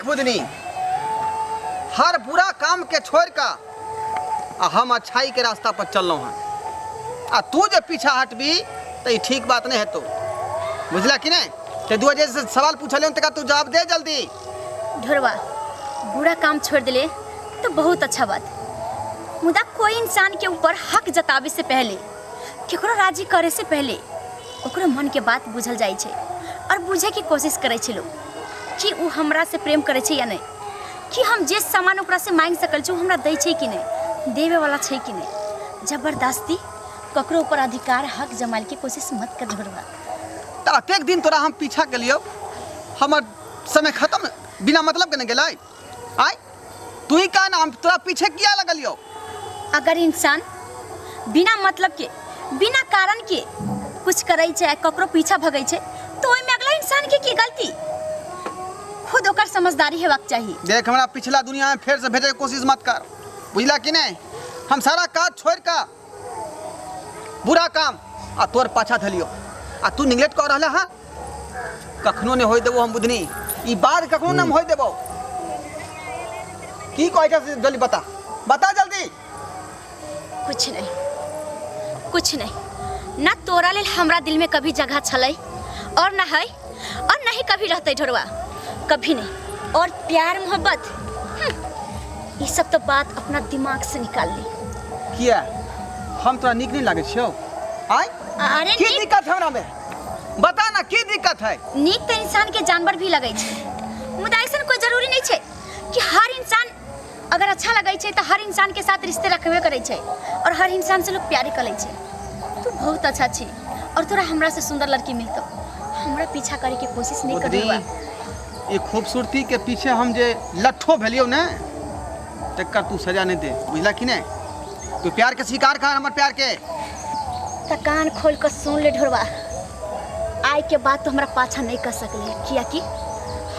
बुधनी हर बुरा काम के छोड़ का आ हम अच्छाई के रास्ता पर चललहुँ हँ आ तू जे पीछा हटबी तऽ ई ठीक बात नहीं हेतौ बुझला कि नहीं ते दू जे सवाल पूछलियौ तका तू जवाब दे जल्दी। ढोरवा, बुरा काम छोड़ दिले तो बहुत अच्छा बात, मुदा कोई इंसान के ऊपर हक जतावे से पहले, केकरो राजी करे से पहले ओकरो मन के बात बुझल जाइ छै और बुझे के कोशिश करै छै लोग कि उ हमरा से प्रेम करै छै या नहीं, कि हम जे सामान ओकरा से मांगि सकल छी उ हमरा दै छै कि नहीं, देवे वाला छै कि नहीं। जबरदस्ती ककरो ऊपर अधिकार हक जमायल के कोशिश मत कर ढोरवा। तऽ अतेक दिन तोरा हम पीछा केलियौ, हमर समय खत्म बिना मतलब के ने गेलै। आय तू ही कह ना, हम तोरा पीछे किया लगलियौ? अगर इंसान बिना मतलब के बिना कारण के कुछ करै छै, ककरो पीछा भगै छै, तो ओहिमे अगला इंसान के की गलती? खुद ओकर समझदारी हेबाक चाही। देख, हमरा पिछला दुनिया में फेर से भेजे के कोशिश मत कर, बुझला कि नहीं? हम सारा काज छोड़ के बुरा काम आ तोर पाछा धलियो आ तू निगलेक्ट कर रहला। हाँ, कखनो नहीं होय देबो हम बुधनी, ई बात कखनो नहीं होय देबो। की कहै छै जल्दी बता, बता जल्दी। कुछ नहीं, कुछ नहीं ना तोरा लेल हमरा दिल में कभी जगह छलै और ना है और नहीं कभी रहते ढोरवा, कभी नहीं। और प्यार मोहब्बत, ये सब तो बात अपना दिमाग से निकाल ली। किया हम तोरा नीक नहीं लागे छियौ? आय अरे की नीक दिक्कत है हमरा में, बता ना की दिक्कत है? नीक तो इंसान के जानवर भी लगै छै, मुदा ऐसन कोई जरूरी नहीं छै कि हर इंसान अगर अच्छा लगै छै तो हर इंसान के साथ रिश्ते रखबे करै छै और हर इंसान से लोग प्यारे करै छै। तू बहुत अच्छा छी और तोरा हमरा से सुंदर लड़की मिलतो, हमरा पीछा करे के कोशिश नहीं बुधनी, करबा। ये खूबसूरती के पीछे हम जे लट्ठो भेलियौ ने तकर तू सजा नहीं दे, बुझला कि नहीं? तू प्यार के स्वीकार कर, हमर प्यार के। त कान खोल कर सुन ले ढोरवा, आय के बाद तो हमरा पाछा नहीं कर सकले, कियाकि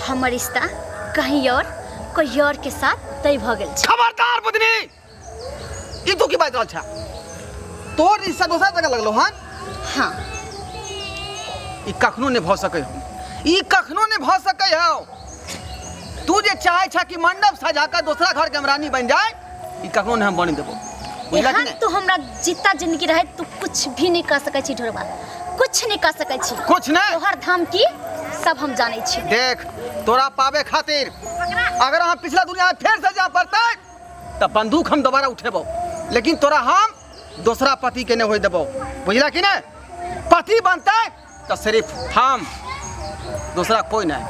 हमर रिश्ता कहीं और कोई और के साथ तय भ गेल छै। खबरदार बुधनी, ई तू की बात रहल छा? तोर रिश्ता दोसर जगह लगलो हन? हाँ। ई कखनो नहीं भ सकै हो, ई कखनो नहीं भ सकै हो। तू जे चाहे छा कि मंडप सजा कर दोसरा घर के हम रानी बन जाए, ई कखनो नहीं हम बनी देबो, बुझला कि एहन नहीं? तू हमरा जितना जिंदगी रहे तू कुछ भी नहीं कर सकै छी ढोरबा, कुछ नहीं कर सकै छी। कुछ नहीं? तोहर धमकी सब हम जानै छी। देख, तोरा पावे खातिर अगर हम पिछला दुनिया में फेर से जा पड़तै त बंदूक हम दोबारा उठेबो, लेकिन तोरा हम दोसरा पति के नहीं होय देबो, बुझला कि नहीं? पति बनतै त सिर्फ हम, दूसरा कोई नहीं।